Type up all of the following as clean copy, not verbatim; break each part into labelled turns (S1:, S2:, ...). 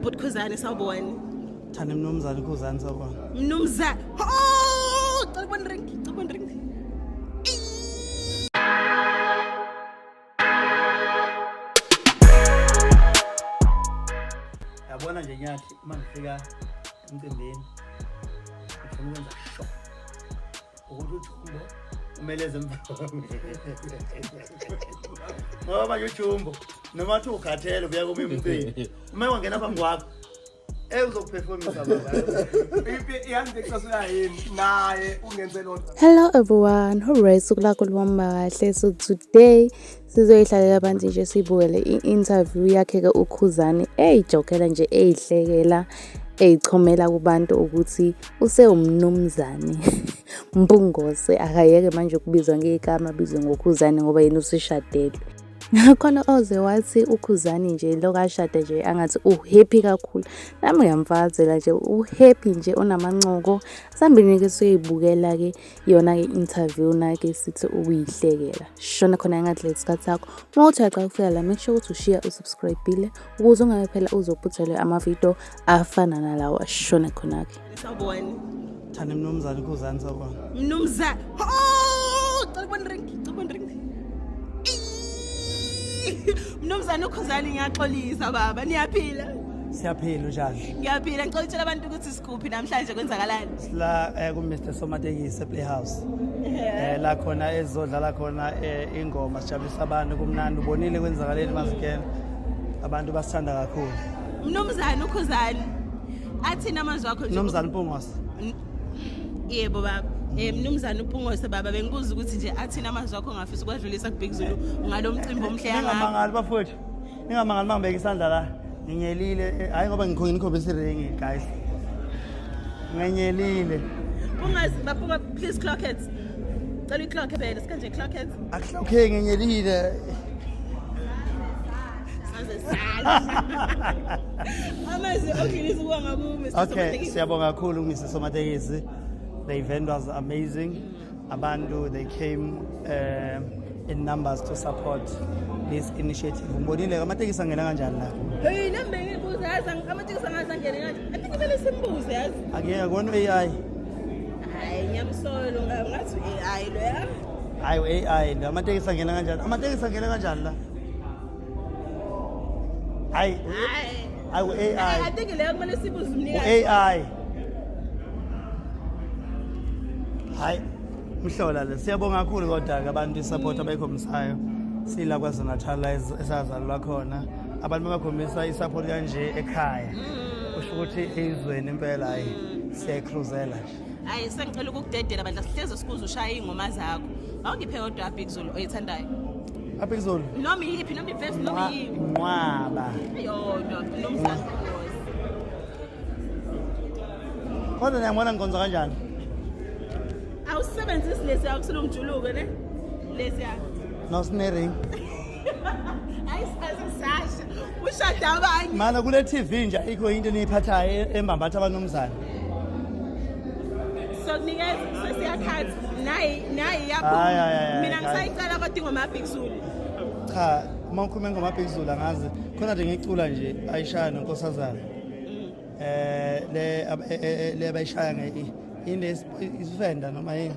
S1: Bhuti Khuzani, sawubona.
S2: Thanda mnumzane Khuzani, sawubona.
S1: Mnumzane. Oh, cela ukubona ring, cela ukubona ring.
S2: Yabona nje nyathi uma ngifika emcimbini ngifuna ukwenza sure ukuthi uJumbo kumele eze emva kwami. Ngoba manje uJumbo noma athi ukhathele ubuya komunye umcimbi uma wangena phambi kwakho uzokuphefumisa baba.
S3: Impi yini naye ungenze lodwa.
S4: Hello everyone, hooray, suku lakho lihamba kahle. So today sizoyihlalela phansi nje siyibukele i-interview yakhe-ke uKhuzani eyijokela nje eyihlekela eyichomela kubantu ukuthi usewumnumzane Mpungose, akayeke manje ukubizwa ngegama abizwe ngoKhuzani ngoba yena useshadelwe. Khona oze wathi uKhuzani nje lokhu ashada nje angathi u-happy kakhulu. Nami ngiyamfakazela nje u-happy nje unamancoko. Sihambeni-ke siyoyibukela-ke yona-ke i-interview na-ke sithi ukuyihlekela. Shona khona engathi isikhathi sakho. Uma uthi uyaqala ukufika la, make sure ukuthi ushiya usubscribe-ile ukuze ungabe phela uzophuthelwe amavidiyo afana nalawa. Shona khona-ke.
S1: Sawubona.
S2: Thanda mnumzane Khuzani, sawubona.
S1: Mnumzane. Oh, cela ukubona ring, cela ukubona ring. Mnumzane uKhuzani, ngiyaxolisa baba, niyaphila?
S2: Siyaphila, unjani?
S1: Ngiyaphila, ngicela ukutshela abantu ukuthi sikuphi namhlanje, kwenzakalani?
S2: Sila ku Mr Somatekisi Playhouse. La khona ezodlala khona ingoma sijabulisa abantu, kumnandi, ubonile kwenzakaleni mazikena. Abantu basithanda kakhulu.
S1: Mnumzane uKhuzani, athini amazwi akho nje?
S2: Mnumzane Mpungose.
S1: Yebo baba. Mnumzane uPungose baba, bengibuza ukuthi nje athini amazwi akho ongafisa ukwadlulisa kuBig Zulu ngalo mcimbi omhle kangaka.
S2: Ningamangali bafowethu. Ningamangali mangibeka isandla la. Nginyelile, hayi ngoba ngikhona ngikhombisa iringi guys. Nginyelile.
S1: Ungazi baphuma, please clock it. Cela uclock phela, sikanje clock it.
S2: Akuhlokhe, nginyelile.
S1: Saze sala. Amazwi okudlulisa ukubonga ku Mr.
S2: Okay,
S1: Somatekisi.
S2: siyabonga kakhulu Mr. Somatekisi. The event was amazing. Abantu, they came in numbers to support this initiative. Umbonile amatekisi angena kanjani la?
S1: Hey, nami bengibuza yazi, amatekisi angazi angene ngathi. I think kumele simbuze yazi.
S2: Akuyena kona AI.
S1: Hayi, ngiyamsola ngathi AI lo ya.
S2: Hayi, AI lo, amatekisi angena kanjani? Amatekisi angena kanjani la? Hayi,
S1: Hayi.
S2: hayi
S1: I
S2: AI.
S1: think leyo kumele sibuze umnikazi.
S2: U-AI. Hayi, mhlola le. Siyabonga kakhulu kodwa ke abantu isupport abayikhombisayo. Sila KwaZulu Natal la esazalelwa khona. Abantu bakhombisa isupport kanje ekhaya. Kusho ukuthi ezweni impela hayi siyayicruisela nje.
S1: Hayi, sengicela ukukudedela bandla, sihlezi sikuze ushaya iy'ngoma zakho. Awungiphe yodwa Big Zulu oyithandayo.
S2: Apha izulu.
S1: Noma iyiphi, noma ivesi, noma iyiphi.
S2: Nqwaba.
S1: Eyodwa, mnumzane Mpungose.
S2: Kodwa niyangibona ngikonza kanjani?
S1: Awusebenzisi lesiya kusula umjuluko ne? Lesiya.
S2: No snaring.
S1: Hayi, saze sasha. Ushada abanye.
S2: Mana kule TV nje ayikho into eniyiphathayo embambatha abanomzane.
S1: Sokunikeza sesiyakhathi. Nayi nayi
S2: Hayi,
S1: yaphuma.
S2: hayi, hayi,
S1: Mina
S2: hayi.
S1: ngisayicela kodwa ingoma yaBig Zulu.
S2: Cha, uma ukhuluma ngoma Big Zulu angazi khona nje ngicula nje ayishaya nonkosazana. Le le abayishaya nge ine isifenda noma yini?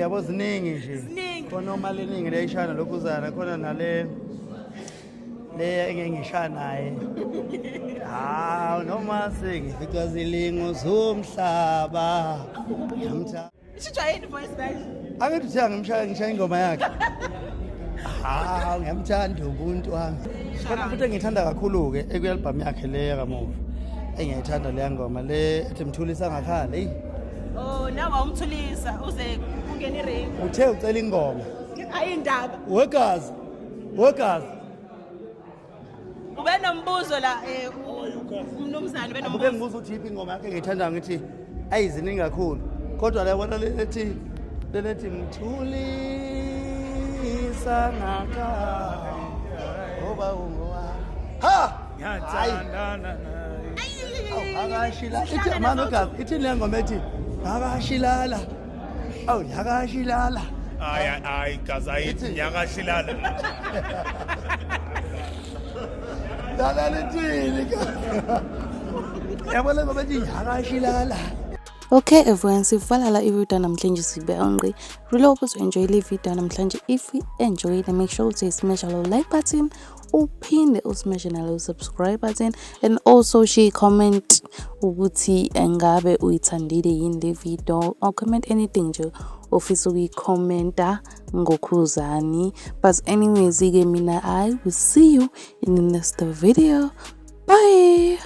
S2: Yabo ziningi nje.
S1: Ziningi.
S2: Khona uma leningi leyishaya nalokhuzana, khona nale le engeke ngishaya naye. Hawu, noma sengificwa zilingo zomhlaba. Ngiyamthanda.
S1: Ishintshwa yini voice manje?
S2: Angithi uthe ngimshaya, ngishaya ingoma yakhe. Hawu, ngiyamthanda ubuntu wami. Khona futhi engithanda kakhulu-ke ekwi-album yakhe le yakamuva. Engiyayithanda leya ngoma le ethi Mthulisa ngakhala. Eyi,
S1: Oh, nawe awumthulisa uze kungene iring.
S2: Uthe ucela ingoma.
S1: Ayindaba.
S2: Wegazi. Wegazi.
S1: Ube nombuzo la umnumzane ube
S2: Abuke
S1: nombuzo.
S2: ngibuza ukuthi yiphi ingoma yakhe engiyithandayo, ngithi ayi ziningi kakhulu. Kodwa la yabona lethi lelethi Mthulisa ngakhala ngoba ungowami. Ha! Hayi.
S3: Ngiyathandana naye.
S2: Akashila ithi mama gazi, ithi le ngoma ethi akashilala. Awu, yakashilala.
S3: Hayi hayi gazi, ayithi
S2: Ithi.
S3: nyakashilala.
S2: Lalela ithini? Yabona ngoba ethi yakashilala.
S4: Okay everyone, sivala la ivideo namhlanje, sibeka ngqi. Really hope you enjoy le video namhlanje. If you enjoyed, make sure to smash the like button, uphinde usmash nalo subscribe button, and also share, comment ukuthi engabe uyithandile yini le video, or comment anything nje ofisa ukuyikhomenta ngoKhuzani. But anyways ke, mina I will see you in the next video. Bye.